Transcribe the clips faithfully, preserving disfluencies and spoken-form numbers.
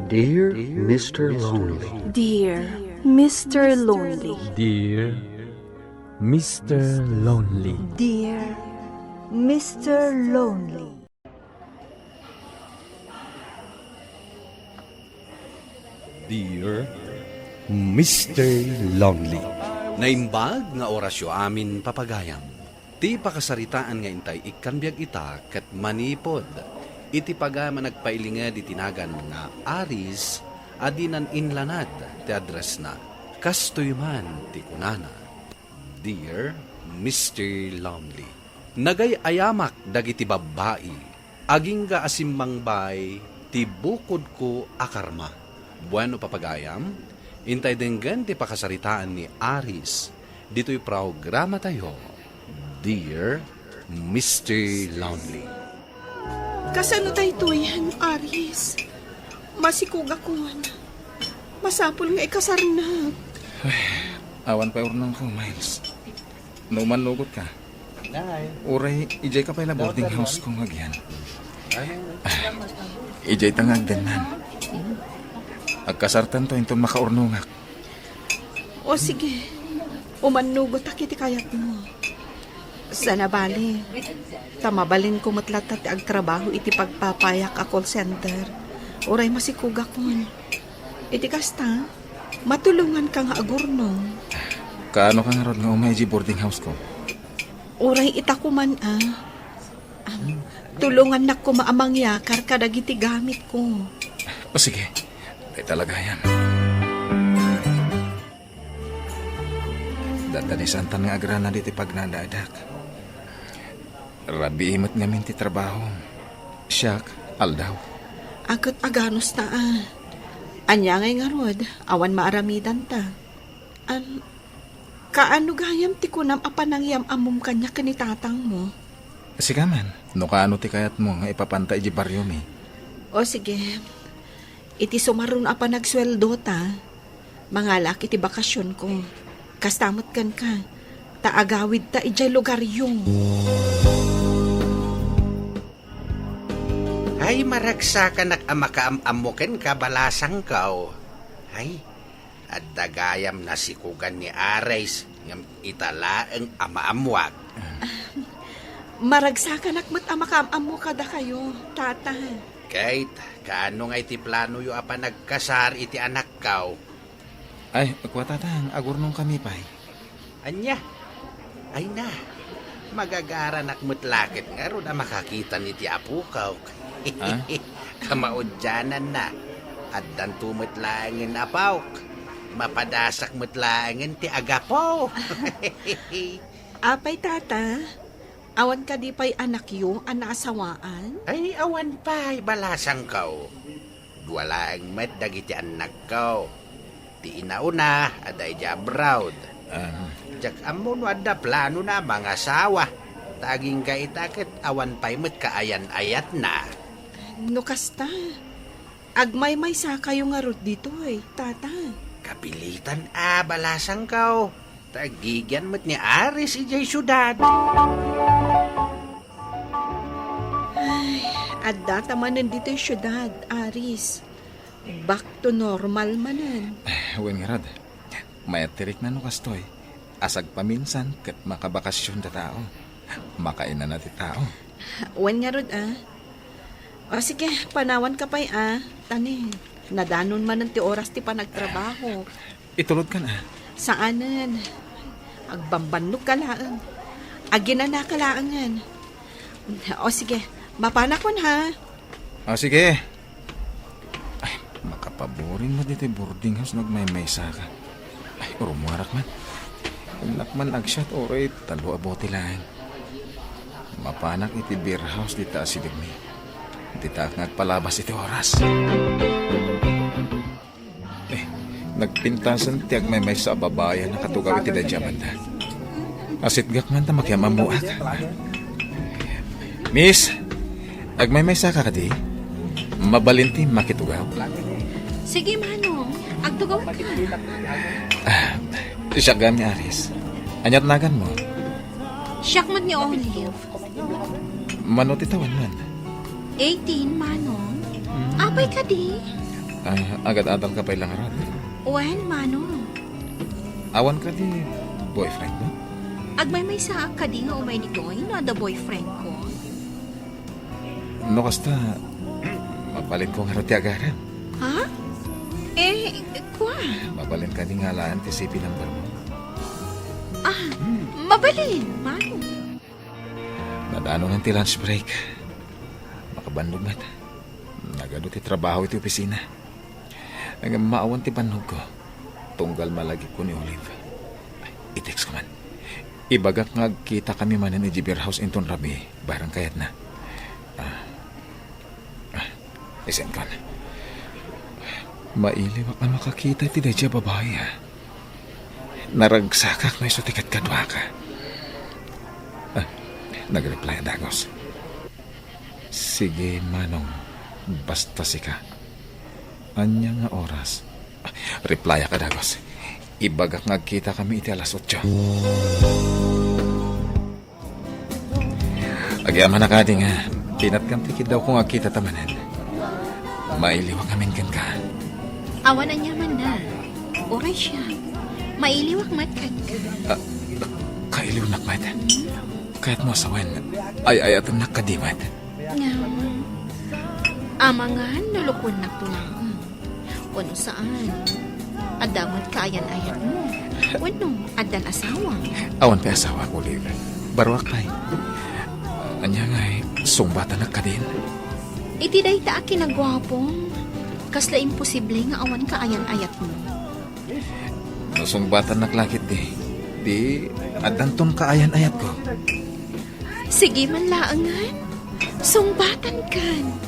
Dear Mister Lonely. Dear Mister Lonely. Dear Mister Lonely. Dear Mister Lonely. Dear Mister Lonely. Naimbag nga orasyo amin, papagayam. Ti pakasaritaan nga intay ikkan biag ita ket manipud iti pagayam a nagpailinged iti nagan nga Aris a dinan inlanad ti addressna. Kastoy man ti kunana, "Dear Mister Lonely, nagay-ayamak dagiti babbai agingga a simmangbay ti bukodko a karma." Bueno, papagayam, intay denggen ti pakasaritaan ni Aris ditoy programatayo, Dear Mister Lonely. Kasano daytoy, Aris? Masikogakon. Masapul nga ikasarnak. Ay, awan pay urnongko, Miles. No mannugot ka. Nay. Uray, ijay ka pay la boarding house ko nga agyan. Ay, ijay ta nga agdennan. Agkasartanto inton makaurnongak. O sige, umannugotak iti kayatmo. Sana bali, ta mabalinko met latta ti agtrabaho iti pagpapayak a call center. Uray masikogakon. Iti kasta, matulonganka nga agurnong. Kaano ka ngarud nga umay iti boarding house ko? Uray ita koman a. Am, tulongannak koma a mangyakar kadagiti gamitko. O sige, dayta la gayam. Dadanisantan nga agrana diti pagnanaedak. Rabii met ngamin ti trabaho. Siak, aldaw. Aket aganus ta a. Ania ngay ngarud, awan maaramidanta. Am, kaano gayam ti kunam a panangyam-ammom kaniak ken ni tatangmo? Sika man, no kaano ti kayatmo nga ipapanta iti bariomi. O sige, iti sumaruno a panagsueldo ta, mangalaak iti bakasionko. Kasta met kenka, ta agawidta idiay lugaryo. Ay, maragsakanak a makaam-ammo kenka, balasangko. Ay, adda gayam nasikogan ni Aris, ngem ita laeng a maammuak. Maragsakanak met a makaam-ammo kadakayo, Tata. Kayat, kaano ngay ti planoyo a panagkasar iti anakko? Ay, kua, Tatang, agurnongkami pay. Ania? Ay na, magagaranak met la ket ngarud a makakita iti apok. Ah? Kamaudiananna, addanto met laengen apok. Mapadasak met laengen ti agapo. Apay, Tata, awan kadi pay anakyo a naasawaan? Ay, awan pay, balasangko. Dua laeng met dagiti annakko. Ti inauna, adda idiay abroad. Ah. Diak ammo no adda planona a mangasawa. Ta agingga ita ket awan pay met kaayan-ayatna. No kasta, agmaymaysakayo ngarud ditoy, Tata. Kapilitan a, balasangko. Ta aggigyan met ni Aris idiay siudad. Ay, adda ta manen ditoy siudad, Aris. Back to normal manen. Eh, wen ngarud. Mayat ti rikna no kastoy. Asagpaminsan ket makabakasion da tao. Makainana ti tao. Wen ngarud, ah. O sige, panawanka pay, ah. Tani, nadanon manen ti oras ti panagtrabaho. Itulodkan, ah. Saanen. Agbambannogka laeng. Aginanaka laengen. O sige, mapanakon, ha? O sige. Ay, makapaboring met ditoy boarding house no agmaymaysaka. Ay, urummuarak man. Innak man agsiat uray tallo a bote laeng. Mapanak iti beer house dita asidegmi. Ditaak nga agpalabas iti oras. Eh, nagpintasen ti agmaymaysa a babai a nakatugaw iti daydiay a banda. Asitgak man ta makiam-ammoak. Miss, agmaymaysaka kadi? Mabalin ti makitugaw? Sige, Manong. Agtugawka. Ah, siak gayam ni Aris. Ania't naganmo? Siak met ni Olive. Mano ti tawenmon? Eighteen, Manong. Hmm. Apay kadi? Ah, agad-adal ka pay la ngarud. Wen, Manong. Awan kadi boyfriend mo? Agmaymaysaak kadi nga umay ditoy no adda boyfriend ko? No kasta, mabalinko ngarud ti agarem. Ha? Eh, kua? Mabalin kadi nga alaen ti C P number mo? Ah, mabalin, Manong. Nadanonan ti lunch break. Makabannog met. Nagadu ti trabaho iti opisina. Ngem maawan ti bannogko. Tunggal malagipko ni Olive. I-text ko man. Ibagak nga agkitakami manen idiay beer house inton rabii, barang kayatna. Ah. Ah, isent kon. Mailiwak a makakita iti daydiay a babai, ah. Naragsakak no isu ti kadkaduak. Ah, nag-reply a dagus. Sige, Manong. Basta sika. Ania nga oras? Ah, replyak a dagus. Ibagak nga agkitakami iti alas otso. Agyamanak kadi nga pinatgam ti kiddawko nga agkitata manen. Mailiwak ngamin kenka. Awan aniamanna. Uray siak. Mailiwak met kenka. Ah, kailiwnak met. Kayatmo a sawen, ay-ayatennak kadi met. Ngem, amangan no lukuennakto laeng. Wenno saan? Adda met kaayan-ayatmo? Wenno addan asawam? Awan pay asawak, Olive. Baruak pay. Ania ngay, sungbatannak kadin? Iti dayta a kinaguapom, kasla imposible nga awan kaayan-ayatmo. No sungbatannak la ketdi, di addanton kaayan-ayatko. Sige man laengen, sungbatankan.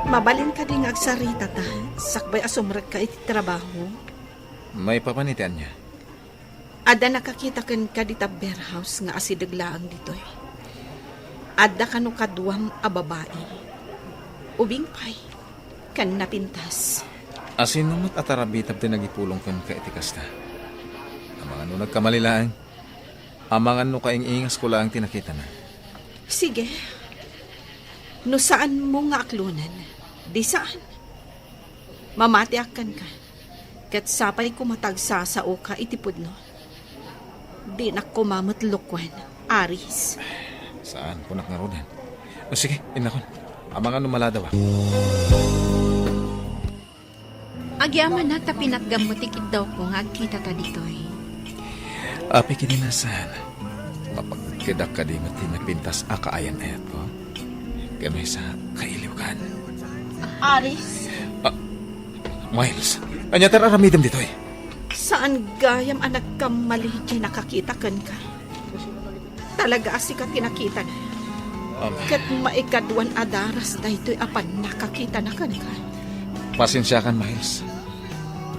Mabalin kadi nga agsaritata, sakbay a sumrekka iti trabaho? Maipapan iti ania? Adda nakakita kenka dita beer house nga asideg laeng ditoy. Adda kano kaduam a babai. Ubing pay, ken napintas. Asino met a tarabitab ti nagipulong kenka iti kasta? Amangan no nagkamali laeng. Amangan no kaing-ingasko laeng ti nakitana. Sige. No saanmo nga aklonen, di saan. Mamatiak kenka, ket sapay koma ta agsasaoka iti pudno. Dinak koma met lukuen, Aris. Saan, kunak ngaruden. O, sige, innakon. Amangan no maladawak. Agyamanak ta pinatgam met ti kiddawko nga agkitata ditoy. Apay kadi, saan? Mapagkedak kadi met ti napintas a kaayan-ayatko? Ken maysa, kailiwkan. Aris? Ah, Miles, ania ti ar-aramidem ditoy? Saan gayam a nagkamali ti nakakita kenka? Talaga a sika ti nakitana. Am. Ket maikaduan a daras daytoy a pannakakitana kenka. Pasensiakan, Miles.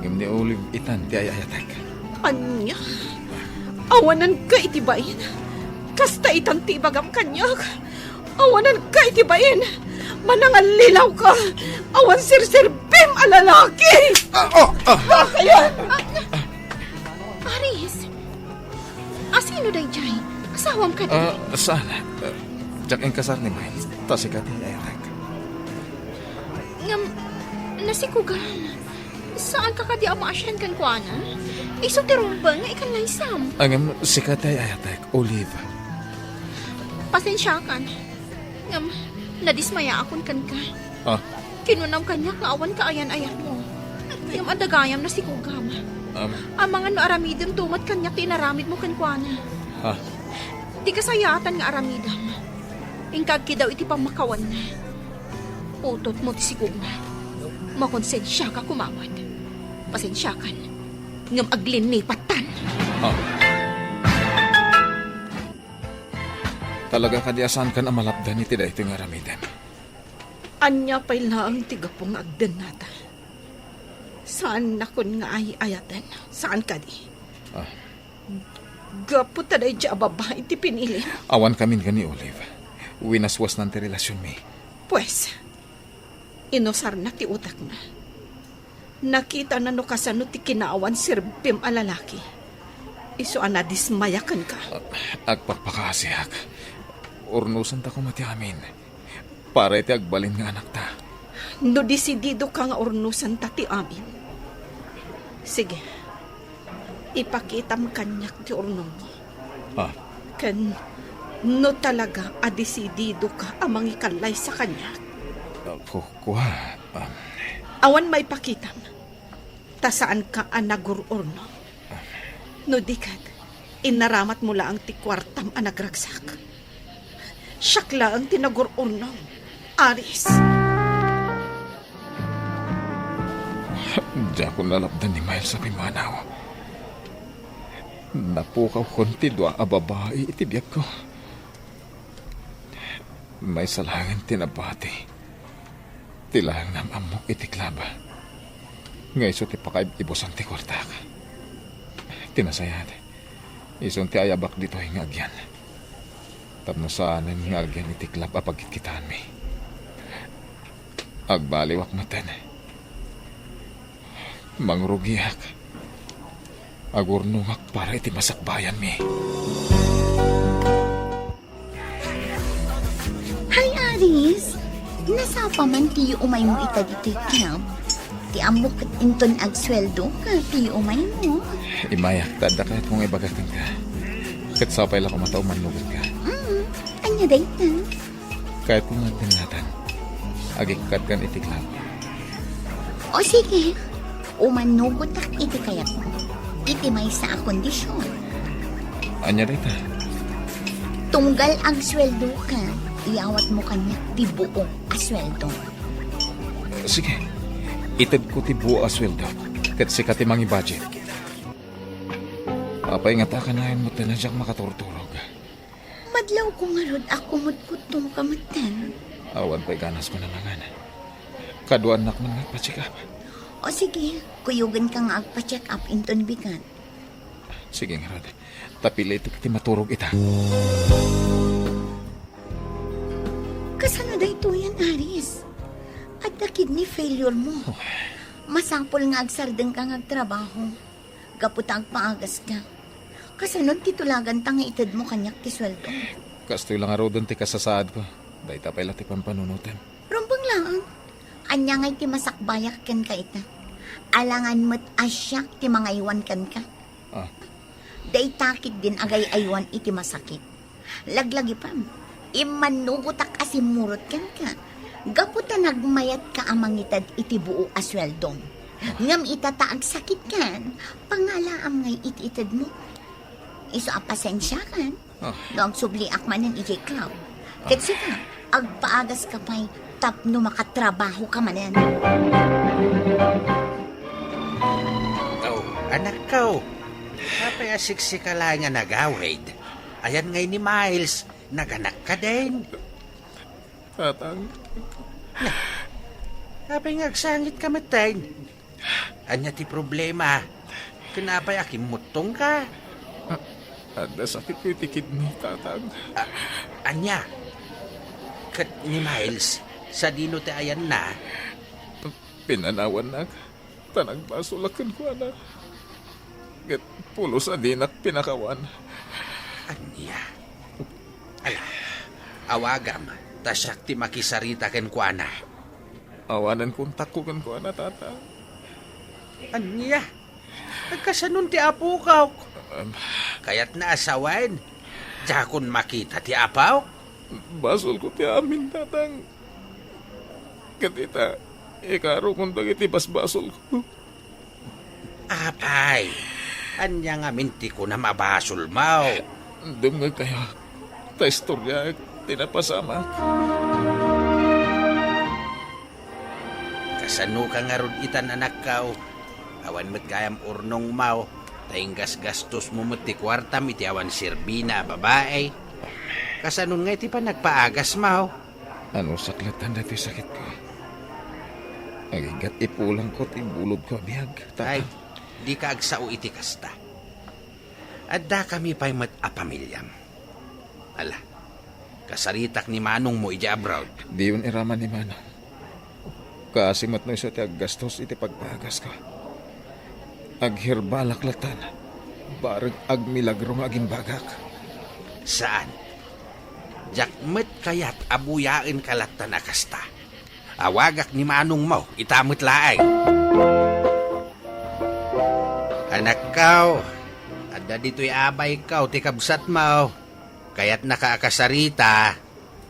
Ngem ni Olive itan ti ay-ayatek. Ania? Awananka iti bain? Kasta itan ti ibagam kaniak. Awananka iti bain. Manangallilawka. Awan serserbim a lalaki. Ah, oh, ah. Bakit? Aris, asino daydiay? Asawam kadi? Ah, saan? Ah, diak inkasar ni Miles. Ta sika ti ay-ayatek. Ngem, nasikugam. Saanka kadi a maasian kenkuana? Isu ti rumbeng nga ikanlaysam. Ah, ngem, sika ti ay-ayatek, Olive. Pasensiakan. Ngem, nadismayaakon kenka. Ah? Kinunam kaniak nga awan kaayan-ayatmo. Ngem adda gayam nasikugam. Am. Amangan no aramidem to met kaniak ti inaramidmo kenkuana. Ah? Di kasayaatan nga aramidem. Inka agkidaw iti pammakawanna. Utotmo ti sikugna. Makonsensiaka koma met. Pasensiakan. Ngem aglinipattan. Ah. Talaga kadi a saankan a malapdan iti daytoy nga aramidem? Ania pay laeng ti gapu nga agdennata? Saannakon nga ay-ayaten. Saan kadi? Ah. Gapu ta daydiay a babai ti pinilim. Awan kamin ken ni Olive. Winaswasnan ti relasionmi. Pues, inusarna ti utekna. Nakitana no kasano ti kinaawan serbim a lalaki. Isu a nadismaya kenka. Ah, agpakpakaasiak. Urnosenta koma ti amin. Para iti agbalin nga anakta. No desididoka nga urnosenta ti amin, sige, ipakitam kaniak ti urnongmo. Ah. Ken no talaga a desididoka a mangikallaysa kaniak, Ah, ku-, kua, ah. Awan maipakitam, ta saanka a nagur-urno. No di ket, inaramatmo laeng ti kuartam a nagragsak. Siak laeng ti nagur-urno, Aris. Diakon nalapdan ni Miles a pimmanaw. Napukawkon ti dua a babai iti biagko. Maysa laengen ti nabati. Ti laeng nam-ammok iti club nga isu ti pakaib-ibusan ti kuartak. Ti nasayaat, isun ti ayabak ditoy nga agyan. Tapno saanen nga agyan iti club a pagkitkitaanmi. Agbaliwak metten. Mangrugiak. Agurnongak para iti masakbayanmi. Hay, Aris! Nasapa man ti yuumaymo ita ditoy club. Ti ammok ket inton agsueldoka ti yuumaymo. Immayak, ta adda kayatko nga ibaga kenka. Ket sapay la koma ta umannugotka. Mm, ania dayta? Kayatko nga agdennatan. Agikkankan iti club. O sige, umannugotak iti kayatmo. Iti maysa a kondision. Ania dayta? Tunggal agsueldoka, iyawatmo kaniak ti buo a sueldo. Sige, itedko ti buo a sueldo, ket sika ti mangi-budget. Apay ngata a kanayon metten a diak makaturturog? Madlawko ngarud a kumudkudtongka metten. Awan pay ganasko nanangan. Kaduaannak man nga agpa-check up. O sige, kuyogenka nga agpa-check up inton bigat. Sige ngarud, ta pilitek ti maturog ita. Kasano daytoyen, Aris? Adda kidney failure mo. Oh. Masapul nga agsardengka nga agtrabaho. Gapu ta agpaagaska. Kasanon ti tulaganta nga itedmo kaniak ti sueldo? Kastoy la ngaruden ti kasasaadko. Dayta pay la ti pampanunotem. Rumbeng laeng. Ania ngay ti masakbayak kenka ita? Alangan met a siak ti mangaywan kenka. Ah. Dayta ketdin agay-aywan iti masakit. Laglagipem, immannugotak a simmurot kenka. Gapu ta nagmayatka a mangited iti buo a sueldom. Ngem ita ta agsakitkan, pangalaam ngay iti itedmo. Isu a pasensiakan, Ah. no agsubliak manen idiay club. Ket Ah. sika, agpaagaska pay tapno makatrabahoka manen. Oh, anakko. Apay a siksika laeng nga nagawid? Ayan ngay ni Miles, naganak kadin? Tatang. Apay nga agsangitka metten? Ania ti problema? Ken apay a kimmuttongka? Ah, adda sakitko iti kidney, Tatang. Ah, ania? Ket ni Miles, sadino ti ayanna? Pinanawannak, ta nagbasolak kenkuana. Ket pulos a dinak pinakawan. Ania? Ala, awagam, ta siak ti makisarita kenkuana. Awanen kontakko kenkuana, Tatang. Ania? Agkasanon ti apok? Em. Kayatna a sawen? Diakon makita ti apok? Basolko ti amin, Tatang. Ket ita, ikarukon dagiti basbasolko. Apay, ania ngamin ti kunam a basolmo? Dumngegkayo, ta istoriaek ti napasamak. Kasanoka ngarud itan, anakko? Awan met gayam urnongmo, ta inggasgastosmo met ti kuartam iti awan serbina a babai. Kasanon nga iti panagpaagasmo? Anusak latta daytoy sakitko. Agiggat ipulangko ti bulodko a biag, Tata. Ay, dika agsao iti kasta. Addakami pay met a pamiliam. Ala, kasaritak ni manongmo idiay abroad. Diyon iraman ni Manong. Kaasi met no isu ti aggastos iti pagpaagasko. Aghirbalak lattan, bareng agmilagro nga agimbagak. Saan. Diak met kayat a buyaenka lattan a kasta. Awagak ni manongmo, ita met laeng. Anakko, adda ditoy abayko, ti kabsatmo. Kayatnaka a kasarita.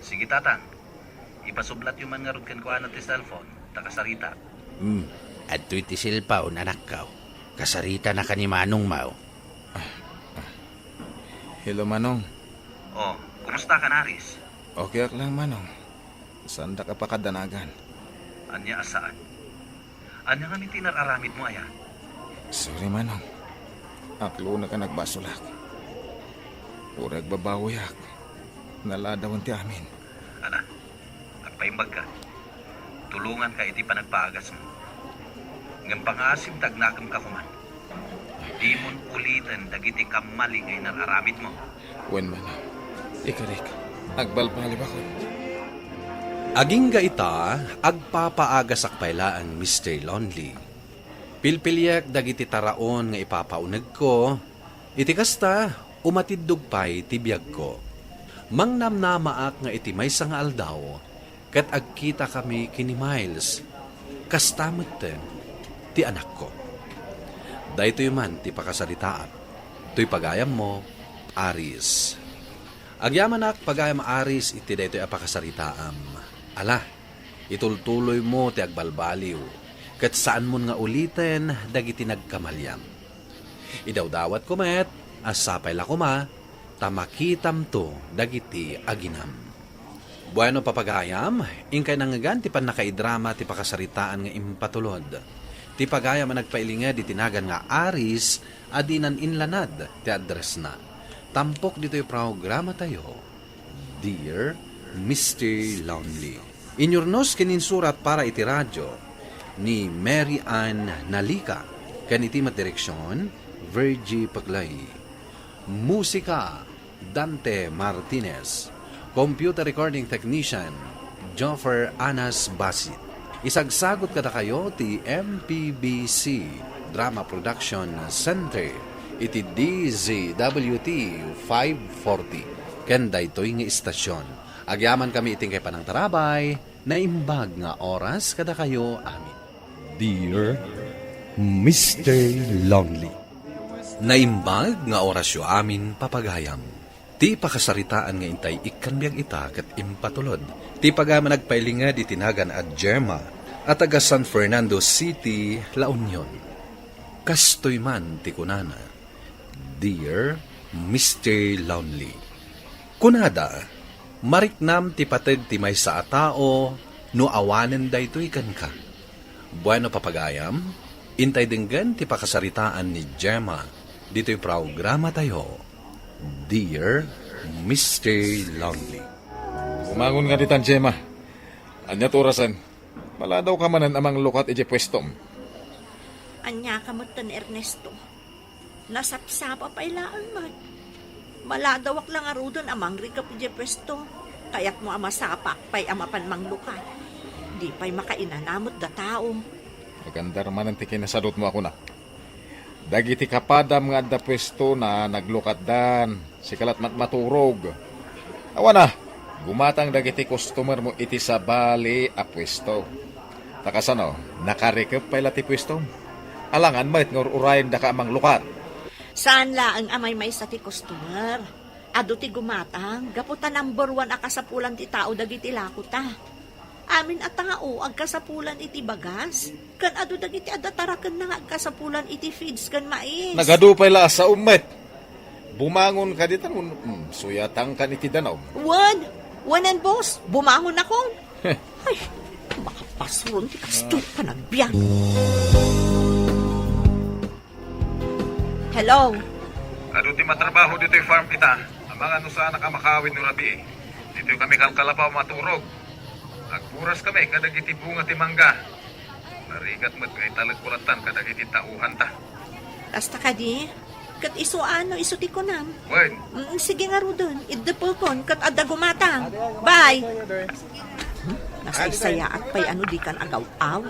Sige, Tatang. Ipasublatyo man ngarud kenkuana ti cellphone, ta kasarita. Hmm, adtoy ti cellphone, anakko. Kasaritanaka ni manongmo. Hello, Manong. Oh, kumusta ka, Aris? Okay ak lang, Manong. Saandak a pakadanagan. Ania a saan? Ania ngamin ti inar-aramidmo aya? Sorry, Manong. Aklonek a nagbasolak. Uray agbabawiak, naladawen ti amin. Ala, agpaimbagka. Tulonganka iti panagpaagasmo. Ngem pangaasim ta agnakemka koma. Dimon uliten dagiti kammali nga inar-aramidmo. Wen, Manong. Ikarik, agbalbaliwakon. Agingga ita, agpapaagasak pay laeng, Mister Lonely. Pilpiliek dagiti taraon nga ipapaunegko, iti kasta, umatiddog pay ti biagko. Mangnamnamaak nga iti maysa nga aldaw, ket agkitakami ken ni Miles. Kasta metten ti anakko. Daytoy man ti pakasaritaak. Toy pagayammo, Aris. Agyamanak, pagayam Aris, iti daytoy a pakasaritaam. Ala, itultuloymo ti agbalbaliw, ket saanmon nga uliten dagiti nagkamaliam. Idawdawatko met a sapay la koma ta makitamto dagiti aginam. Bueno, papagayam, inkay nangngegan ti pannakaidrama ti pakasaritaan nga impatulod. Ti pagayam a nagpailinged iti nagan nga Aris a dinan inlanad ti addressna. Tampok ditoy programatayo, Dear Mister Lonely. Inyurnos ken insurat para iti radio ni Mary Ann Nalica, ken iti met direksion, Virgie Paclay. Musika, Dante Martinez. Computer recording technician, Joffer Anas Basit. Isagsagot kadakayo ti M P B C Drama Production Center iti D Z W T five forty. Ken daytoy nga istasyon, agyamankami iti inkay panangtarabay, naimbag nga oras kadakayo amin. Dear Mister Lonely. Naimbag nga orasyo amin, papagayam. Ti pakasaritaan nga intay ikkan biag ita ket impatulod ti pagayam a nagpailinged iti nagan a Gemma a taga San Fernando City, La Union. Kastoy man ti kunana, Dear Mister Lonely. Kunada, mariknam ti pateg ti maysa a tao no awanen daytoy kenka. Bueno, papagayam, intay denggen ti pakasaritaan ni Gemma ditoy programatayo, Dear Mister Lonely. Bumangon nga ditan, Gemma. Ania ti orasen? Maladaw ka manen a manglukat idiay puestom. Ania ka metten, Ernesto? Nasapsapa pay laeng met. Maladawak la ngaruden a mangrikep idiay puesto. Kayatmo a masapaak pay a mapan manglukat. Di pay makainana met datao. Agandar manen ti kinasadutmo a kuna. Dagiti kapadam nga adda puestona, naglukatdan. Sika la't matmaturog. Awan a, gumatang dagiti customermo iti sabali a puesto. Ta kasano, nakarikep pay la ti puestom? Alangan met nga ur-urayendaka a manglukat. Saan laeng a maymaysa ti customer. Adu ti gumatang, gapu ta number one a kasapulan ti tao dagiti lakota. Amin a tao agkasapulan iti bagas, ken adu dagiti adda tarakenna nga agkasapulan iti feeds ken mais. Nagadu pay la a saom met. Bumangon ka ditan, mm, suyatangkan iti danum. Wen, wen, boss, bumangon akon. Ay, makapasuron ti kastoy a panagbiag. Hello? Adu ti matrabaho ditoy farm ita, amangan no saanak a makaawid no rabii. Ditoy kami kalkalapaw maturog. Agburas kami kadagiti bunga ti mangga. Narigat met nga italekko lattan kadagiti tauhanta. Kasta kadi? Ket isu a no isu ti kunam? Wen. Mm, sige ngaruden, iddepekon ket adda gumatang. Bye. Hmm? Nasaysayaat pay a no dikan agaw-aw.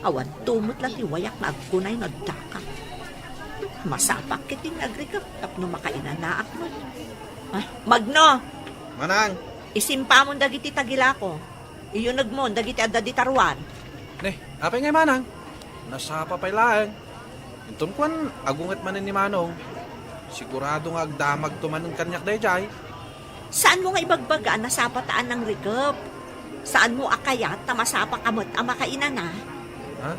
Awan tumot la ti wayak nga agkunay no addaka. Masapak ket ti nagrikep tapno makainanaak met. Ah, Magno! Manang! Isimpamon dagiti tagilako. Iyunegmon dagiti adda dita ruar. Ne, apay ngay manang? Nasapa pay laeng. Inton kuan, agunget manen ni Manong. Sigurado nga agdamagto manen kaniak daydiay. Saanmo nga ibagbaga a nasapa ta a nangrikep? Saanmo a kayat ta masapaka met a makainana? Ha?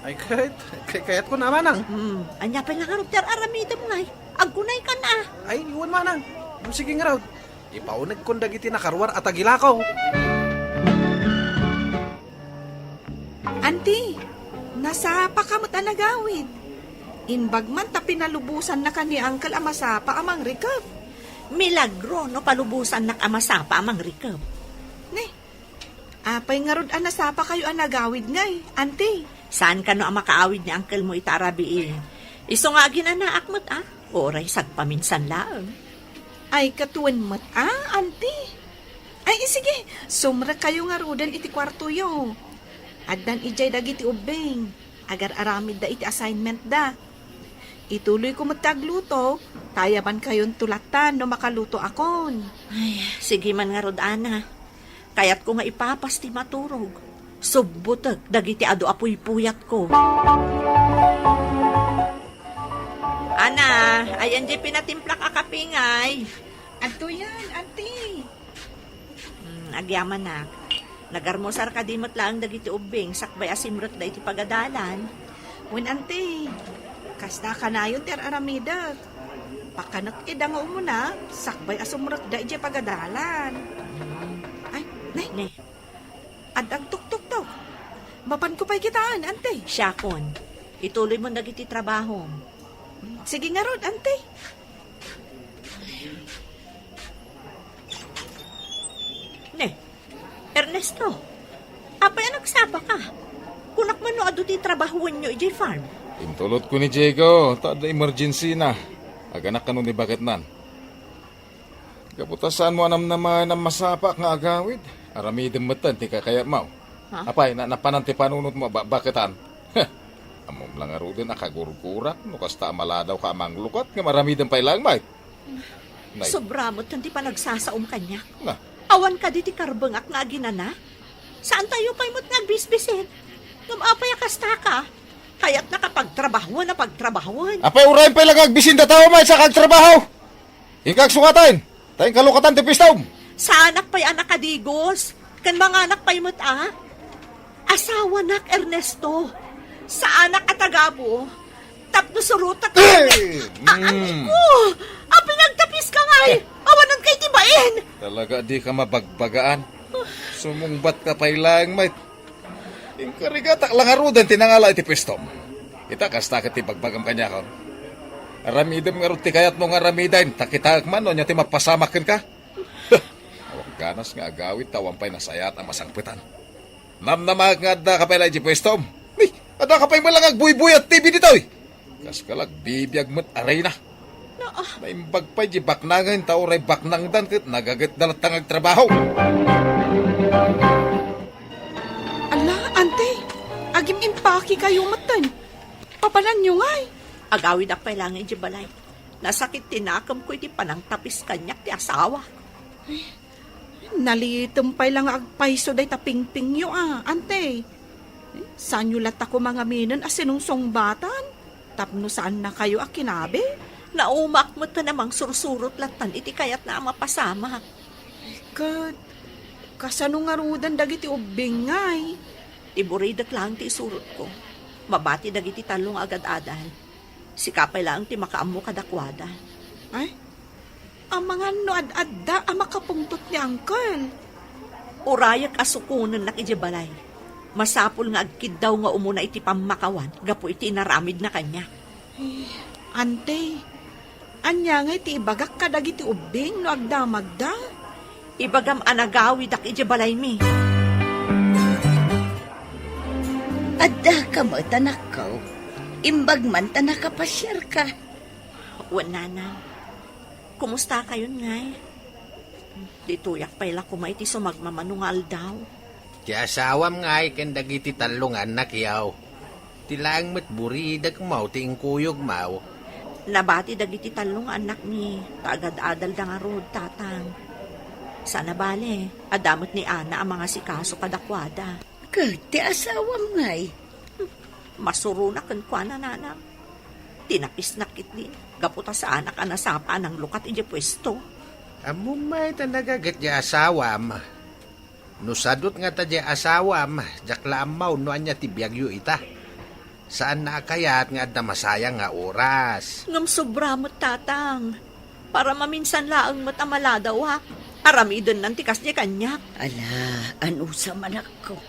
Ay, kayat, kay-, kayatko na, manang. Hmm, ania pay la ngarud ti ar-aramidem ngay? Agkunay ka na. Ay, wen, manang. Sige ngarud. Ipaunegkon dagiti nakaruar a tagilako. Anti, nasapaka met a nagawid. Imbag man ta pinalubosannaka ni Uncle a masapa a mangrikep. Milagro no palubosannak a masapa a mangrikep. Ne, apay ngarud a nasapakayo a nagawid ngay, Anti? Saan kano a makaawid ni Uncle mo ita a rabii? Isu nga aginanaak met, a? Uray sagpaminsan laeng. Ay, katuen met, a, Anti? Ay, sige, sumrekkayo ngaruden iti kuartoyo. Addan idiay dagiti ubbing. Agar-aramidda iti assignmentda. Ituloyko met ti agluto, ta ayabankayonto lattan no makalutoakon. Ay, sige man ngarud, Ana. Kayatko nga ipapas ti maturog. Subbotek dagiti adu a puypuyatko. Ana, ayan di pinatimplak a kape ngay. Adtoyan, Anti. Hmm, agyamanak. Nagarmusar kadi met laeng dagiti ubbing sakbay a simrekda iti pagadalan? Wen, Anti. Kasta kanayon ti ar-aramidek. Pakanek ida nga umuna, sakbay a sumrekda idiay pagadalan. Ay, ne. Ne. Ad-, agtuktuktok. Mapanko pay kitaen, Anti. Siakon. Ituloymon dagiti trabahom. Sige ngarud, Anti. Ne, Ernesto, apay a nagsapaka? Kunak man no adu ti trabahoenyo idiay farm? Intulodko ni Diego, ta adda emergency na. Aganak kano ni baketnan. Gapu ta saanmo a namnamaen a masapaak nga agawid, aramidem metten ti kakayatmo. Ha? Apay, na-, napanan ti panunotmo a ba-, baketan? Ammom la ngaruden a kagurgurak no kasta a maladawka a manglukat ngem aramidem pay laeng met. Nay. Sobra met ti panagsasaom kaniak. Na. Awan kadi ti karbengak nga aginana? Saantayo pay met nga agbisbisin? Ngem apay a kastaka? Kayatnaka pagtrabahoen a pagtrabahoen. Apay, uray pay la nga agbisin dataw met sa kagtrabaho. Inka agsukaten, ta inka lukatan ti pistom. Saanak pay a nakadigos, ken manganak pay met a. Asawanak, Ernesto. Saanak a tagabu. Tapno surotak. Eh! Ay, mm. Ko! Apay nagtapiska ngay? Eh. Awanan kay ti bain. Talaga, dika mabagbagaan. Sumungbatka pay laeng met. Inkarigatak la ngaruden ti nangala iti pistom. Ita, kasta ket ti bagbagam kaniakon. Aramidem ngarud ti kayatmo nga aramiden, ta kitaek man no ania ti mapasamak kenka. Awan ganas nga agawid ta awan pay nasayaat a masangpetan. Namnamaek nga addaka pay la iti puestom. Ni, addaka pay met la nga agbuybuy a T V ditoy. Kas ka la agbibiag met a reyna. Naa. Naimbag pay di baknangen ta uray baknangdan ket nagagetda latta nga agtrabaho. Ala, ante, agim-impakikayo metten. Papananyo ngay? Agawidak pay laeng iti balay. Nasakit ti nakemko iti panangtapis kaniak ti asawa. Nalitem pay la nga agpayso dayta pingpingyo a, ante. Saanyo latta koma ngaminen a sinungsungbatan tapno saannakayo a kinabi? Naumaak metten a mangsursurot lattan iti kayatna a mapasamak. Ket, kasano ngaruden dagiti ubbing ngay? Ti buridek laeng ti isurotko. Mabati dagiti tallo nga agad-adal. Sika pay laeng ti makaammo kadakuada. Ay, amangan no ad-adda a makapungtot ni Uncle. Urayek a sukonennak idiay balay. Masapul nga agkiddaw nga umuna iti pammakawan gapu iti inaramidna kaniak. Eh, ante, ania ngay ti ibagak kadagiti ubbing no agdamagda? Ibagam a nagawidak idiay balaymi. Addaka met, anakko. Imbag man ta nakapasiarka. Wen, nanang. Kumustakayon ngay? Ditoyak pay la koma iti sumagmamano nga aldaw. Ti asawam ngay ken dagiti tallo nga annakyo. Ti laeng met buridekmo ti inkuyogmo. Nabati dagiti tallo nga annakmi, ta agad-adalda ngarud, Tatang. Sana bale, adda met ni Ana a mangasikaso kadakuada. Ket ti asawam ngay? Masurona kenkuana, nanang. Tinapisnak ketdin, gapu ta saanak a nasapa a nanglukat idiay puesto. Ammom met a nagaget diay asawam. No sadut ngata diay asawam, diak la ammo no ania ti biagyo ita. Saanna a kayat nga adda masayang nga oras. Ngem sobra met, tatang. Para maminsan laeng met a maladawak, aramidennan ti kasdiay kaniak. Ala, anusam, anakko.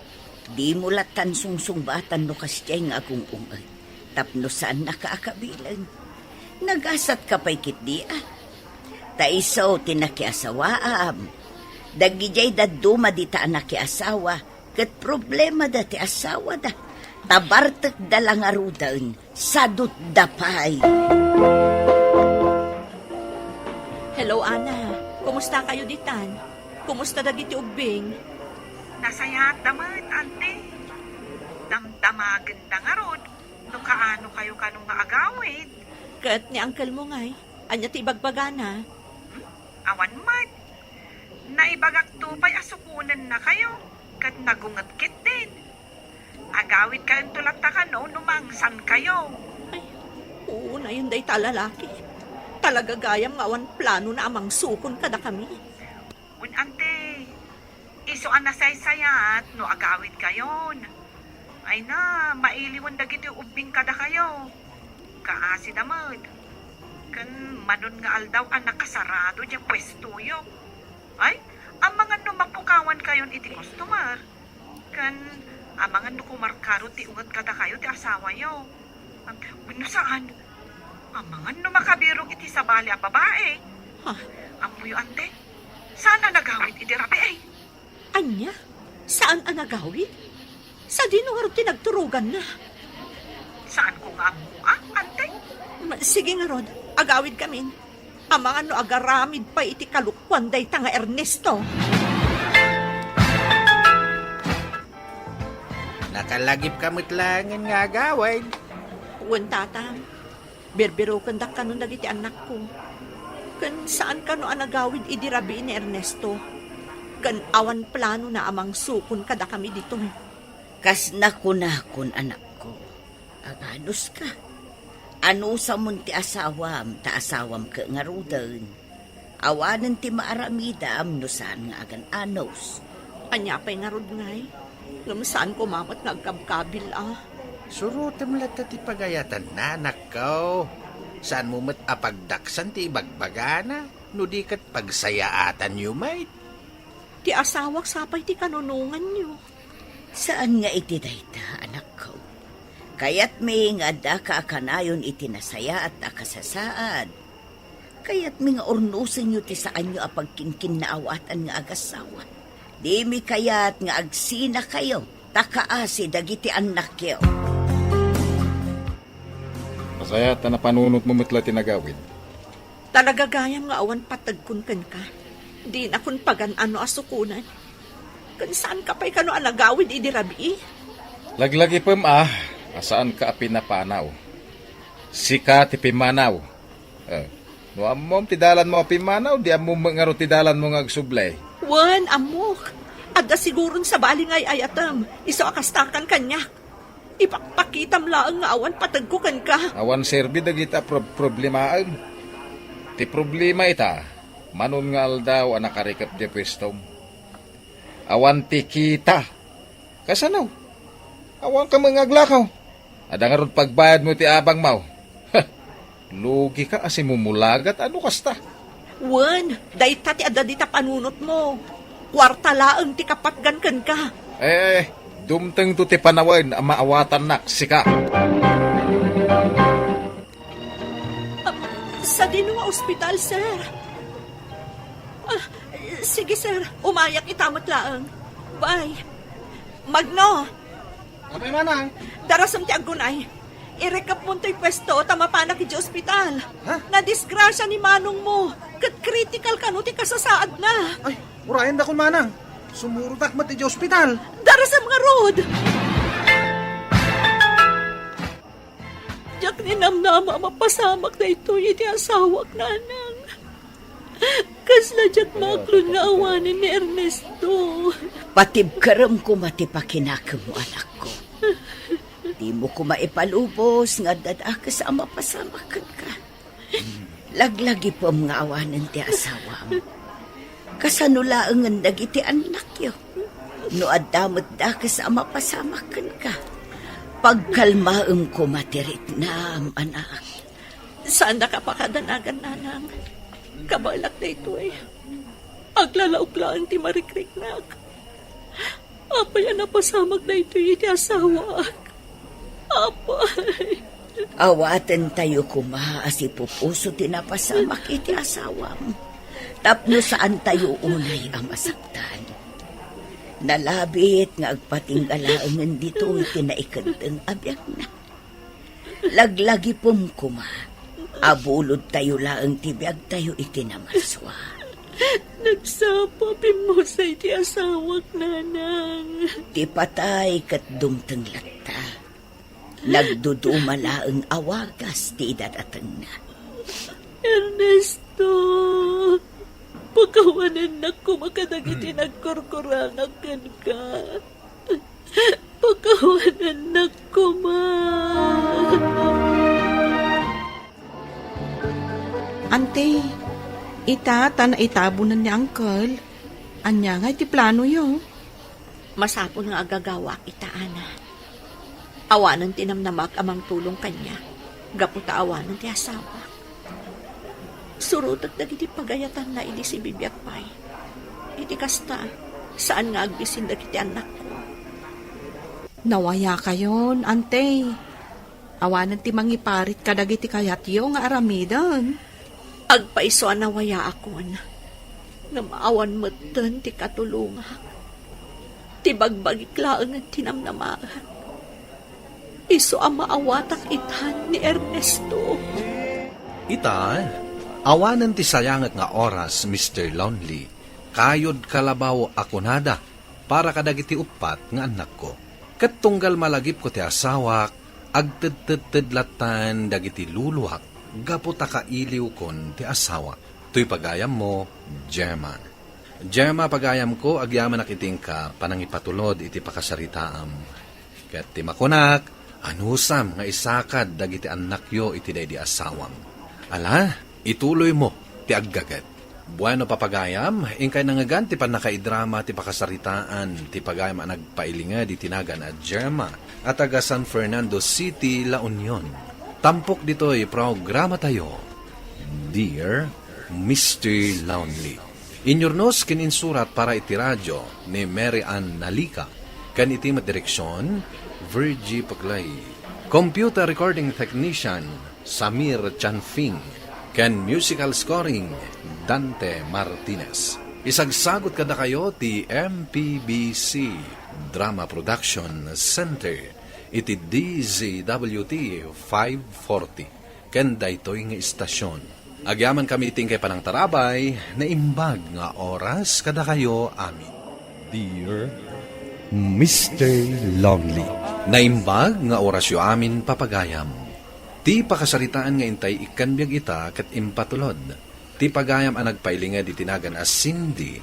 Dimo lattan sungsungbatan no kasdiay nga agung-unged. Tapno saannaka a kabilen. Nagasatka pay ketdi a. Ta isu ti nakiasawaam. Dagidiay dadduma dita a nakiasawa, ket problemada ti asawada. Ta bartekda la ngaruden, sadutda pay. Hello, Ana. Kumusta kayo ditan? Kumusta dagiti ubbing? Nasayaatda met, ante. Damdamagenda ngarud no kaano kayo kano nga agawid. Ket ni uncle mo ngay, ania ti ibagbagana? Hmm? Awan met. Naibagakto pay a sukonenna kayo, ket nagunget ketdin. Agawid kayonto latta kano no mangsan kayo. Ay, unayen dayta a lalaki. Talaga gayam nga awan planona a mangsukon kadakami. Wen, ante, isu a nasaysayaat no agawid kayon. Ay na, mailiwen dagiti ubbing kadakayo. Kaasida met. Ken manon nga aldaw a nakasarado diay puestoyo. Ay, amangan no mapukawan kayon iti customer. Ken amangan no kumarkaro ti unget kadakayo ti asawayo. Wenno saan, amangan no makabirok iti sabali a babai. Ha? Ammoyo, ante, saan a nagawid idi rabii. Ania? Saan a nagawid? Sadino ngarud ti nagturoganna? Saanko nga ammo, a, ante? Ma-, sige ngarud, agawidkamin. Amangan no agaramid pay iti kalokuan dayta nga Ernesto. Nakalagipka met laengen nga agawid. Wen, tatang. Birbirokendak kanon dagiti annakko. Ken saan kano a nagawid idi rabii ni Ernesto. Ken awan planona a mangsukon kadakami ditoy. Kas nakunakon, anakko, aganuska. Anusamon ti asawam, ta asawam ket ngaruden. Awanen ti maaramidam no saan nga agan-anus. Ania pay ngarud ngay? Ngem saan koma met nga agkabkabil a. Surotem latta ti pagayatanna, anakko. Saanmo met a pagdaksan ti ibagbagana, no di ket pagsayaatanyo met. Ti asawak sapay ti kanunonganyo. Saan nga iti dayta, anakko. Kayatmi nga addaka a kanayon iti nasayaat a kasasaad. Kayatmi nga urnosenyo ti saanyo a pagkinkinnaawatan nga agasawa. Dimi kayat nga agsinakayo ta kaasi dagiti annakyo. Nasayaat a napanunotmo met la ti nagawid. Talaga gayam nga awan pategkon kenka. Dinakon pagan-ano a sukonan. Ken saanka pay kano a nagawid idi rabii? Laglagipem a, a saanka a pinapanaw. Sika ti pimmanaw. Eh, no ammom ti dalanmo a pimmanaw, di ammom met ngarud ti dalanmo nga agsubli. Wen, ammok. Adda siguron sabali nga ay-ayatem. Isu a kastakan kaniak. Ipakpakitam laeng nga awan pategko kenka. Awan serbi dagita prob-, problemaem. Ti problema ita, manon nga aldaw a nakarikep diay puestom. Awan ti kita. Kasano? Awanka met nga aglakaw. Adda ngarud pagbayadmo ti abangmo. Lugika a simumulagat a no kasta. Wen, dayta ti adda dita panunotmo. Kuarta laeng ti kapatgan kenka. Eh, dumtengto ti panawen a maawatannak, sika. Ah, sadino nga ospital, sir? Ah, sige, sir. Umayak ita met laeng. Bye. Magno! Apay, manang? Darasem ti aggunay. Irekepmon toy puesto ta mapanak idiay ospital. Ha? Nadisgrasia ni manongmo, ket critical kano ti kasasaadna. Ay, urayendakon, manang. Sumurotak met idiay ospital. Darasem ngarud! Diak ninamnama a mapasamak daytoy iti asawak, nanang. Kasla diak maaklon nga awanen ni Ernesto. Patibkerem koma ti pakinakemmo, anakko. Dimo koma ipalubos nga adda dakes a mapasamak kenka. Laglagipem nga awanen ti asawam. Kasano laengen dagiti annakyo? No adda met dakes a mapasamak kenka, pagkalmaem koma ti riknam, anak. Saannak a pakadanagan, nanang. Kabaelak daytoy. Aglalaok laeng ti marikriknak. Apay a napasamak daytoy iti asawaak? Apay. Awatentayo koma a sipupuso ti napasamak iti asawam, tapno saantayo unay a masaktan. Nalabit nga agpatingga laengen ditoy ti naikeddeng a biagna. Laglagipem koma a bulodtayo laeng ti biagtayo iti namarsua. Nagsapa, pimmusay ti asawak, nanang. Ti patay ket dumteng latta. Nagduduma laeng a wagas ti idadatengna. Ernesto, pakawanennak koma kadagiti nagkurkurangak kenka. Pakawanennak koma. Ante, ita ta naitabonen ni Uncle. Ania ngay ti planoyo? Masapul nga agagawak ita, Ana. Awanen ti namnamaak a mangtulong kaniak, gapu ta awanen ti asawak. Surotek dagiti pagayatanna idi sibibiag pay. Iti kasta, saan nga agbisin dagiti annakko. Nawayakayon, Ante. Awanen ti mangiparit kadagiti kayatyo nga aramiden. Agpayso a nawayaakon, ngem awan metten ti katulongak. Ti bagbagik laengen ti namnamaek. Isu a maawatak itan ni Ernesto. Ita, awanen ti sayanget nga oras, Mister Lonely. Kayod kalabaw a kunada para kadagiti uppat nga annakko. Ket tunggal malagipko ti asawak, agtedtedted lattan dagiti luluak gapu ta kailiwkon ti asawak. Toy pagayammo, Gemma. Gemma, pagayamko, agyamanak iti inka panangipatulod iti pakasaritaam. Ket ti makunak, anusam nga isakad dagiti annakyo iti daydi asawam. Ala, ituloymo ti aggaget. Bueno, papagayam, inkay nangngegan ti pannakaidrama ti pakasaritaan ti pagayam a nagpailinged iti nagan a Gemma a taga San Fernando City, La Union. Tampok ditoy programatayo, Dear Mister Lonely. Inyurnos ken insurat para iti radio ni Mary Ann Nalica, ken iti met direksion, Virgie Paclay. Computer recording technician, Samir Chanfing, ken musical scoring, Dante Martinez. Isagsagut kadakayo ti M P B C Drama Production Center iti D Z W T five forty. Ken daytoy nga istasyon. Agyamankami iti inkay panangtarabay, naimbag nga oras kadakayo amin. Dear Mister Lonely. Naimbag nga orasyo amin, papagayam. Ti pakasaritaan nga intay ikkan biag ita ket impatulod ti pagayam a nagpailinged iti nagan a Cindy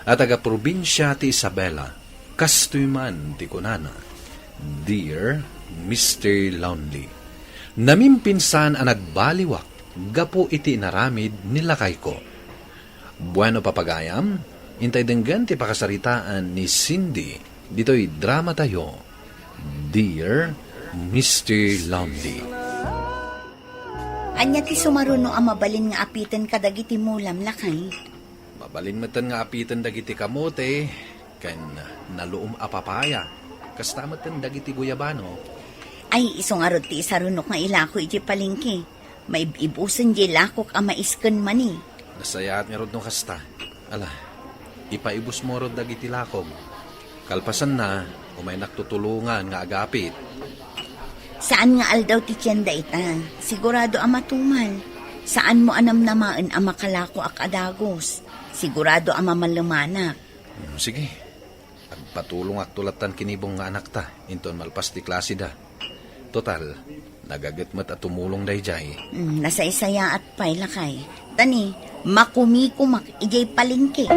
a taga-probinsia ti Isabela. Kastoy man ti kunana, Dear Mister Lonely, namimpinsan a nagbaliwak gapu iti inaramid ni lakayko. Bueno, papagayam, intay denggen ti pakasaritaan ni Cindy ditoy dramatayo, Dear Mister Lonely. Ania ti sumaruno a mabalin nga apiten kadagiti mulam, lakay? Mabalin metten nga apiten dagiti kamote ken naluom a papaya, kasta metten dagiti guyabano. Ay, isu ngarud ti isarunok nga ilako iti palengke. Maib-ibusen diay lakok a mais ken mani. Nasayaat ngarud no kasta. Ala, ipaibusmo rod dagiti lakog. Kalpasanna, umaynak tutulongan nga agapit. Saan nga aldaw ti tienda ita. Sigurado a matumal. Saanmo a namnamaen a makalakoak a dagus. Sigurado a mamallemanak. Hmm, sige. Agpatulongakto lattan ken ibong nga anakta inton malpas ti klaseda. Total, Nagaget met a tumulong daydiay. Hmm, nasaysayaat pay, lakay. Tani, makumikumak idiay palengke.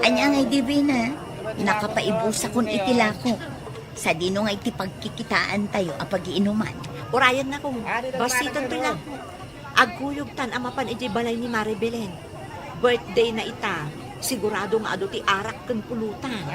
Ania ngay, Divina? Nakapaibusakon iti lako. Sadino ngay ti pagkikitaantayo a pagiinuman? Urayennakon. Basiten toy lako. Agkuyogtan a mapan idiay balay ni Mare Belen. Birthday na ita. Sigurado nga adu ti arak ken pulutan.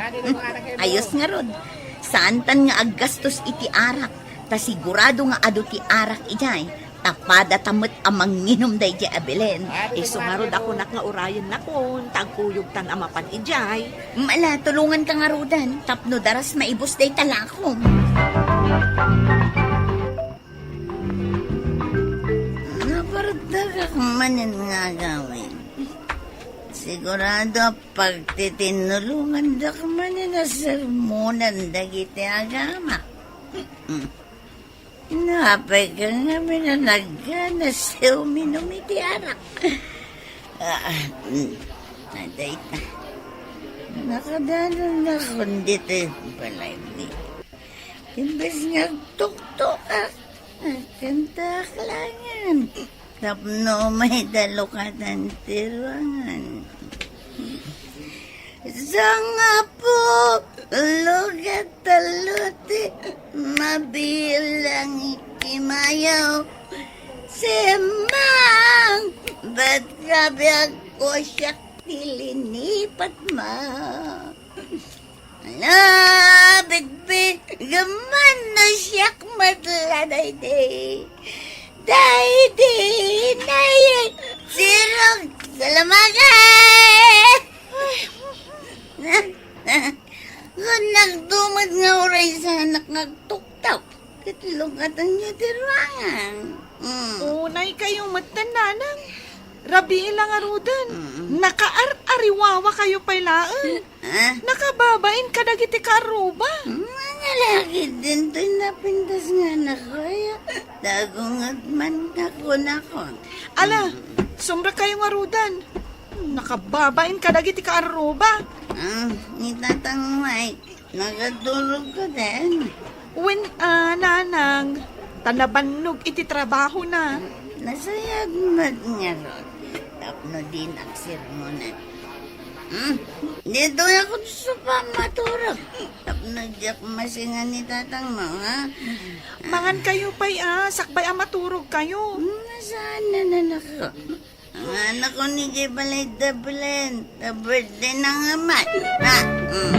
Ayos ngarud. Saantan nga aggastos iti arak. Ta sigurado nga adu ti arak idiay. Ta padata met a manginum daydiay a Belen. Isu ngarud a kunak nga urayennakon, ta agkuyogtan a mapan idiay. Mala, tulonganka ngaruden, tapno daras maibus dayta lakom. Napartagak manen nga agawid. Sigurado a pagtitinnulongandak manen a sermonan dagiti agama. Napay ka ngamin a nagganas ti uminum iti arak. Ah, mm. Adayta. Nakadanonnakon ditoy balay mi. Imbes nga agtuktuak, agkantaak laengen. Tapno umay da lukatan ti ruangan. Sangapulo ket tallo ti mabilang iti mayo. Simmang, bet kabiag ko siak ti linipat ma. Ala, bigbigem man no siak met la daydi. Daydi, nay, sirog, salamagay! Kun nagdumet nga uray sanak nga agtuktok, ket lukatanyo ti ruangan. Mm. Unay kayo met, Nanang. Rabii la ngaruden. Mm. Nakaar-ariwawa kayo pay laeng. Ah? Nakababain kadagiti kaarruba. Mangalakid din toy napintas nga anak ko, aya. Dagunget man nakunakon. Ala, mm, sumrek kayo ngaruden. Nakababain kadagiti kaarruba. Ah, ni Tatang Mike, nagaturog ka din? Wen, ah, Nanang, ta nabannog iti trabahona. Nasayaat met ngarud, tapno dinak sermonan. Hmm? Ditoy ako sa pamaturog. Tapno diak masingan ni tatang mo, ha? Mangan kayo pay, ah, sakbay a maturog kayo. Hmm, nasaan na, anak ko? Ang anak ko ni Jay balay da Belen, ta birthday na nga man. Ha? Hmm.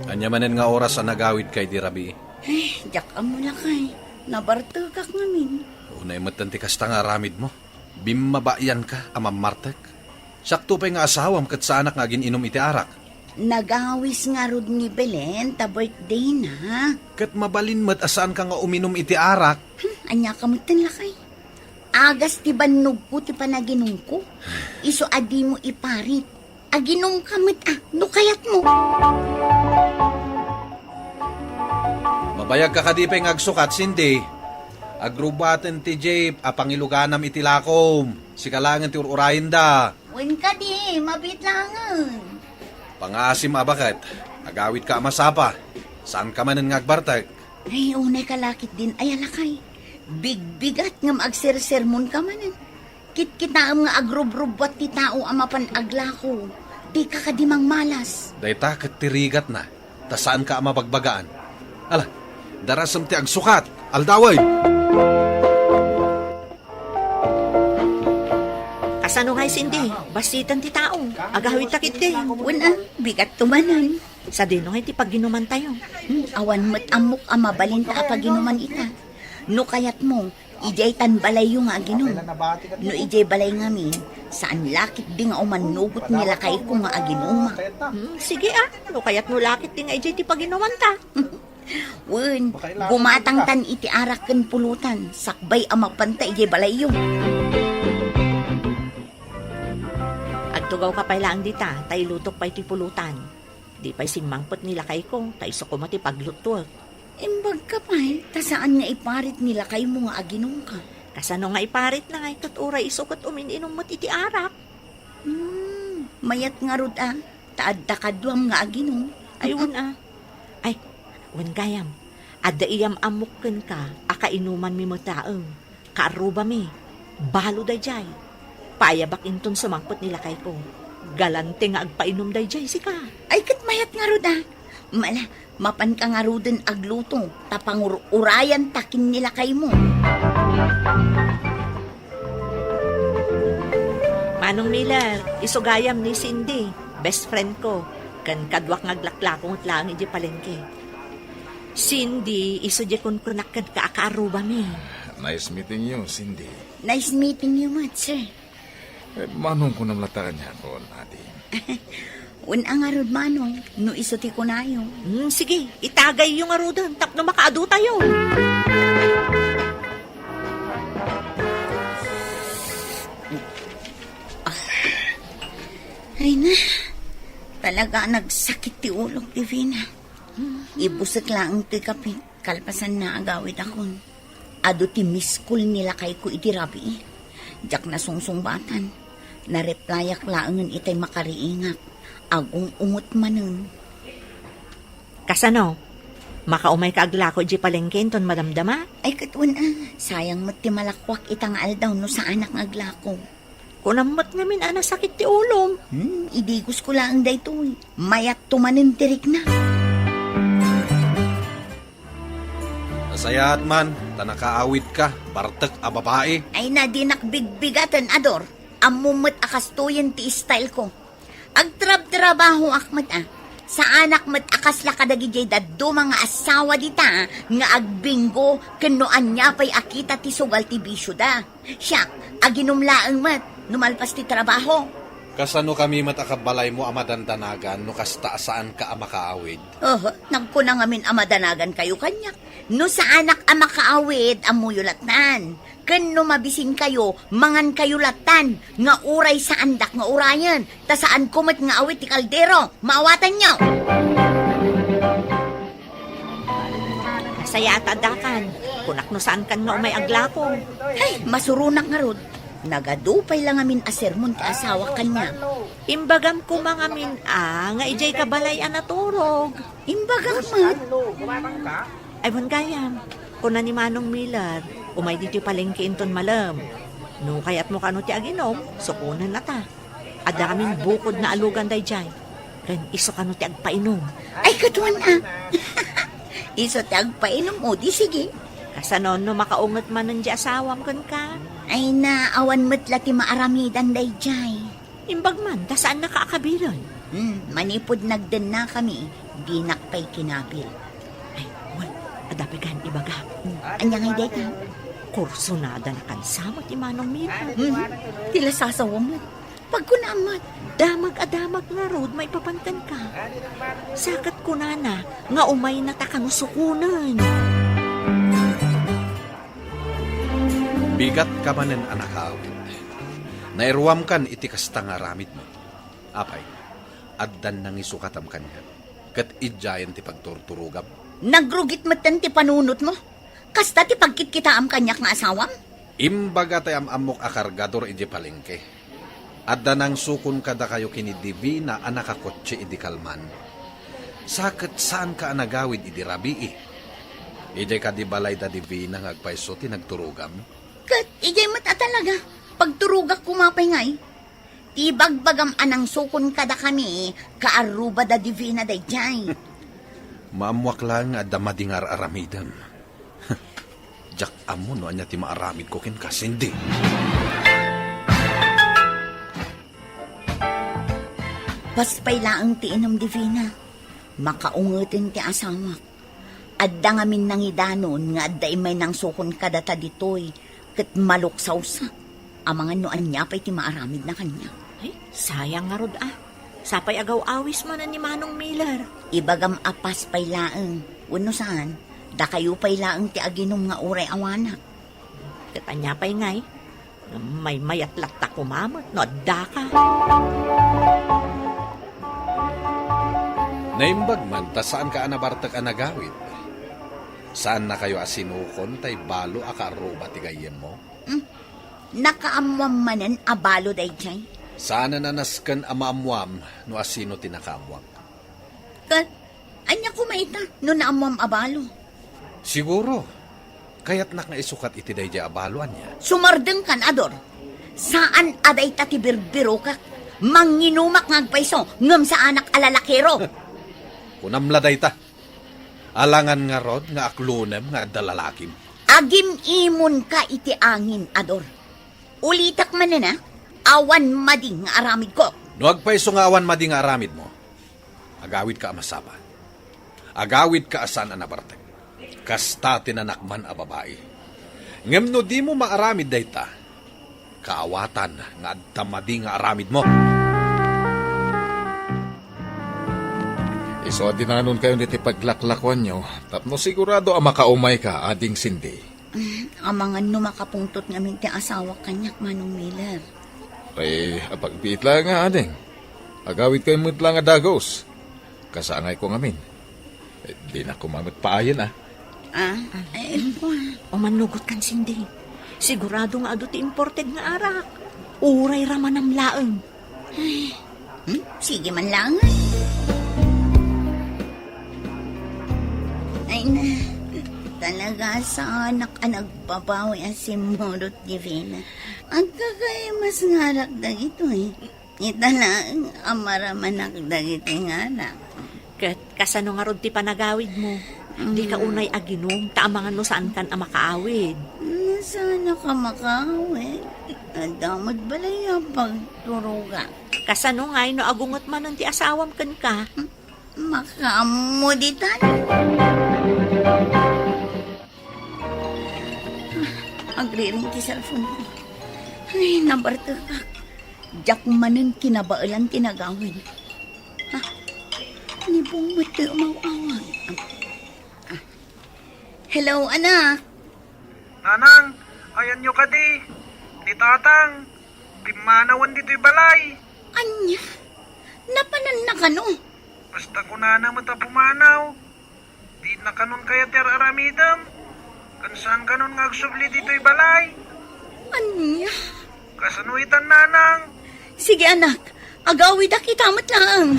Ania manen nga oras a nagawid kay di rabii? Ay, diak ammo lakay. Nabartekak ngamin. Unay metten ti kasta nga aramidmo. Bimmabayanka a mammartek. Siakto pay nga asawam ket saanak nga agin-inum iti arak. Nagawis ngarud ni Belen ta birthday na. Ket mabalin met a saanka nga uminum iti arak. Hmm, ania ka metten lakay? Agas ti bannogko ti panaginumko. Isu a dimo iparit. Aginumka met a, no kayatmo. Mabayagka kadi pay nga agsukat, Cindy. Agrubaten ti jeep a pangiluganam iti lakom. Sika laengen ti ur-urayenda. Wen kadi, mabiit laengen. Pangaasim a baket, agawidka a masapa. Saanka manen nga agbartek. Ay, unay ka lakit din, ay alakay. Bigbigat ngem agsersermonka manen. Kitkitaem nga agrubrubbuat ti tao a mapan aglako. Dika kadi mangmalas. Dayta ket ti rigatna, ta saanka a mabagbagaan. Ala, darasem ti agsukat, aldawen! Kasano ngay, Cindy? Bassiten ti tao. Agawidta ketdi. Wen a, bigatto manen. Sadino ngay ti paginumantayo? Hmm, awan met ammok a mabalinta a paginuman ita. No kayatmo, idiay tan balayyo nga aginum. No idiay balay ngamin, saan la ketdi nga umannugot ni lakayko nga aginuma. Hmm, sige a, no kayatmo la ketdi nga idiay ti paginumanta. Wen, gumatangtan iti arak ken pulutan, sakbay a mapanta idiay balayyo. Agtugawka pay laeng dita, ta ilutok pay ti pulutan. Di pay simmangpet ni lakayko, ta isu koma ti pagluttuek. Imbagka pay, ta saan nga iparit ni lakaymo nga aginumka? Kasano nga iparitna ngay ket uray isu ket umin-inum met iti arak? Hmm, mayat ngarud a, ta adda kaduam nga aginum. Ay, wen a. Ay, wen gayam. Adda iyam-ammok kenka a kainumanmi met laeng. Kaarrubami. Balo daydiay. Paayabak inton sumangpet ni lakayko. Galante nga agpainum daydiay sika. Ay, ket mayat ngarud a. Mala, mapanka ngaruden agluto, ta pangur-urayanta ken ni lakaymo. Manong Miller, isu gayam ni Cindy, best friend ko, ken kaduak nga aglaklako met laeng idiay palengke. Cindy, isu diay kunkunak kenka a kaarrubami. Nice meeting you, Cindy. Nice meeting you met, sir. Eh, Manong, kunam latta kaniakon, adi. Wen a ngarud, Manong, no isu ti kunayo. Hmm, sige, itagayyo ngaruden tapno makaadutayo. Ay na, talaga nagsakit ti ulok, Divina. Ibusek laeng ti kape, kalpasanna agawidakon. Adu ti miskol ni lakayko idi rabii. Diak nasungsungbatan. Nareplayak laengen itay makariingak. Agung-unget manen. Kasano? Makaumayka aglako idiay palengke inton madamdama? Ay, ket wen a, sayang met ti malakuak ita nga aldaw no saanak nga aglako. Kunam met ngamin a nasakit ti ulom. Hmm, idigosko laeng daytoy. Mayatto manen ti rikna. Nasayaat man, ta nakaawidka, bartek a babai. Ay na, dinak bigbigaten, Ador. Ammom met a kastoyen ti style ko. Agtrabtrabahoak met a. Saanak met a kasla kadagidiay dadduma nga asawa dita nga agbinggo ken no ania pay a kita ti sugal ti bisioda. Siak, aginum laeng met no malpas ti trabaho. Kasano kami met a kabalaymo a madandanagan no kasta a saanka a makaawid? Oho, nagkuna ngamin a madanagankayo kaniak. No saanak a makaawid, ammoyo lattan. Ken no mabisinkayo, mangankayo lattan, nga uray saandak nga urayen, ta saanko met nga awid ti kaldero. Maawatanyo! Nasayaat a addakan. Kunak no saankan nga umay aglako. Ay, masuronak ngarud. Nagadu pay la ngamin a sermon ti asawak kaniak. Imbagam koma ngamin a nga idiay kabalay a naturog. Imbagak met. Ay, wen gayam, kuna ni Manong Miller, umay ditoy palengke inton malem. No kayatmo kano ti aginom, sukonen a ta. Adda ngamin bukod nga alugan daydiay. Ken isu kano ti agpainom. Ay, ket wen a. Isu ti agpainom, o di sige. Kasano no makaunget manen di asawam kenka? Ay na, awan met la ti maaramidan daydiay. Imbag man, ta saannaka a kabilen. Hmm, manipud nagdennakami, dinak pay kinabil. Ay, wen, adda pay kan ibaga. Hmm, ania ngay dayta? Kursunada na kansa met ni Manong Mira. Hmm, ti la sasawa met. Pagkuna met. Damag a damag ngarud maipapan kenka. Sa ket kunana nga umayna ta kano sukonen. Bigatka manen a nakaawid. Nairuamkan iti kasta nga aramidmo. Apay, addan nangisukatam kaniak, ket idiayen ti pagturturogam. Nagrugit metten ti panunotmo. Kasta ti pagkitkitaam kaniak nga asawam? Imbaga ti am-ammok a kargador idiay palengke. Adda nangsukon kadakayo ken ni Divina a nakakotse idi kalman. Sa ket saanka a nagawid idi rabii. Idiay kadi balay da Divina nga agpayso ti nagturogam? Ket idiay met a talaga, pagturogak koma pay ngay. Ti bagbagam a nangsukon kadakami, kaarruba da Divina daydiay. Maammoak laeng nga adda madi nga ar-aramidem. Diak ammo no ania ti maaramidko kenka, Cindy. Pas pay laeng ti inom, Divina. Makaungeten ti asawak. Adda ngamin nangidanon nga adda immay nangsukon kadata ditoy, ket maluksawsa. Amangan no ania pay ti maaramidna kaniak. Ay, sayang ngarud a. Sapay agaw-awis manen ni Manong Miller. Ibagam a pas pay laeng, wenno saan, dakayo pay laeng ti aginom nga uray awanak. Ket ania pay ngay? Maymayat latta koma met no addaka. Naimbag man ta saanka a nabartek a nagawid. Saannakayo a sinukon tay balo a kaarruba ti gayyemmo? Hmm. Nakaammoam manen a balo daydiay? Saanen a nasken a maammoam no asino ti nakaammoak. Ket Ita, no naammoam a balo. Siguro, kayatnak nga isukat iti daydiay a balo, ania? Sumardengkan, Ador. Saan a dayta ti birbirokak. Manginumak nga agpayso, ngem saanak a lalakero. Kunam la dayta. Alangan ngarud nga aklonem nga adda lalakim. Agim-imonka iti angin, Ador. Ulitek manen, a, awan madi nga aramidko. No agpayso nga awan madi nga aramidmo, agawidka a masapa. Agawidka a saan a nabartek. Kasta ti nanakman a babai. Ngem no dimo maaramid dayta, kaawatan nga adda madi nga aramidmo. Isu a dinanonkayon iti paglaklakuanyo tapno sigurado a makaumayka, Ading Cindy. Mm, amangan no makapungtot ngamin ti asawak kaniak, Manong Miller. Ay, apagbiit la nga, Ading. Agawidkayo met la nga dagus. Kasaangayko ngamin. Eh, dinak koma met paayen, a. Ah, eh, kua. Umannugotkan, Cindy. Sigurado nga adu ti imported nga arak. Uray ramanam laeng. Ay, hmm? Sige man laeng. Ay na, talaga saanak a nagbabawi a simmurot, Divina. Agkakaimas nga arak dagitoy. Ita laeng a maramanak dagiti nganak. Ket kasano ngarud ti panagawidmo? Dika Mm. unay aginum, ta amangan no saankan a makaawid. Mm, saanak a makaawid. Adda met balay a pagturoga. Kasano ngay no agunget manen ti asawam kenka? Makaammo ditan. Agriring ti cellphone ko. Ay, nabartekak. Diak manen kinabaelan ti nagawid. Ha? Ni Bong met toy umaw-awag. Ah. Hello, anak. Nanang, ayanyo kadi? Ni Tatang, pimmanawen ditoy balay. Ania? Napananna kano? Basta kunana met a pumanaw. Dina kanon kayat ti ar-aramidem. Ken saan kanon nga agsubli ditoy balay. Ania? Kasano itan, Nanang? Sige, anak. Agawidak ita met laeng.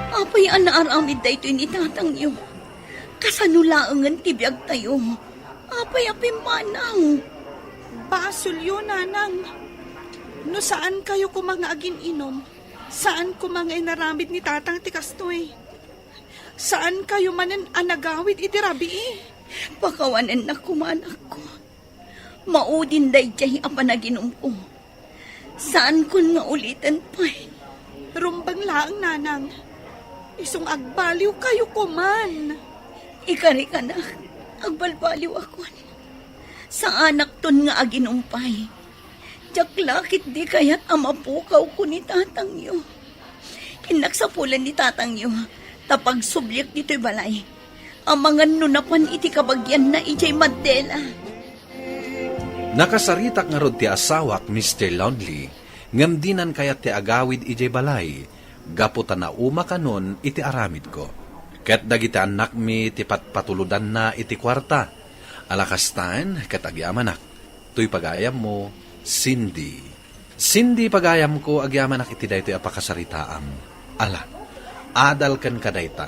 Apay a naaramid daytoy ni tatangyo? Kasano laengen ti biagtayo? Apay a pimmanaw? Basolyo, Nanang. No saan kayo koma nga agin-inom, saan koma nga inaramid ni Tatang ti kastoy. Saan kayo manen a nagawid iti rabii. Pakawanennak koma, anakko. Maudin daydiay a panaginumko. Saankon nga uliten pay. Rumbeng laeng, Nanang. Isu nga agbaliw kayo koman. Ikarik, anak, agbalbaliwakon. Saanakton nga aginum pay. Diak la ketdi kayat a mapukawko ni tatangyo. Innak sapulen ni tatangyo ta pagsubliak ditoy balay. Amangan no napan iti kabagianna idiay Mandela. Nakasaritak ngarud ti asawak, Mister Lonely, ngem dinan kayat ti agawid idiay balay, gapu ta nauma kanon iti aramidko. Ket dagiti annakmi ti patpatulodanna iti kuarta. Ala kastan, ket agyamanak, toy pagayammo, Cindy. Cindy, pagayamko, agyamanak iti daytoy a pakasaritaam. Ala, adal kenka dayta.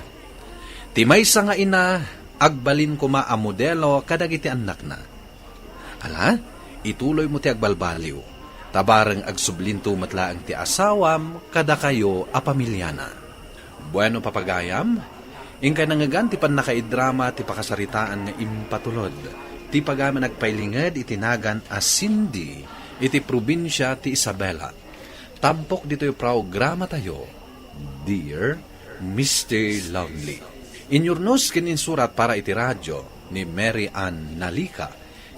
Ti maysa nga ina, agbalin koma a modelo kadagiti annakna. Ala, ituloymo ti agbalbaliw. Ta bareng agsublinto met laeng ti asawam kadakayo a pamiliana. Bueno, papagayam, inkay nangngegan ti pannakaidrama ti pakasaritaan nga impatulod ti pagayam a nagpailinged iti nagan a Cindy iti probinsia ti Isabela. Tampok ditoy programatayo, Dear Mister Lonely. Inyurnos ken insurat para iti radyo ni Mary Ann Nalica.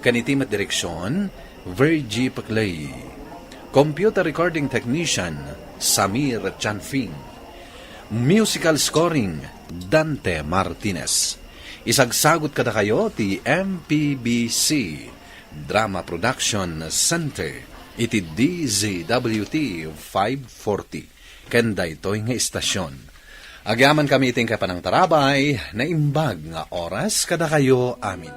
Ken iti met direksion, Virgie Paclay. Computer recording technician, Samir Chanfing. Musical scoring, Dante Martinez. Isagsagut kadakayo ti M P B C Drama Production Center iti D Z W T five forty. Ken daytoy nga istasion, agyamankami iti inkay panangtarabay, naimbag nga oras kadakayo amin.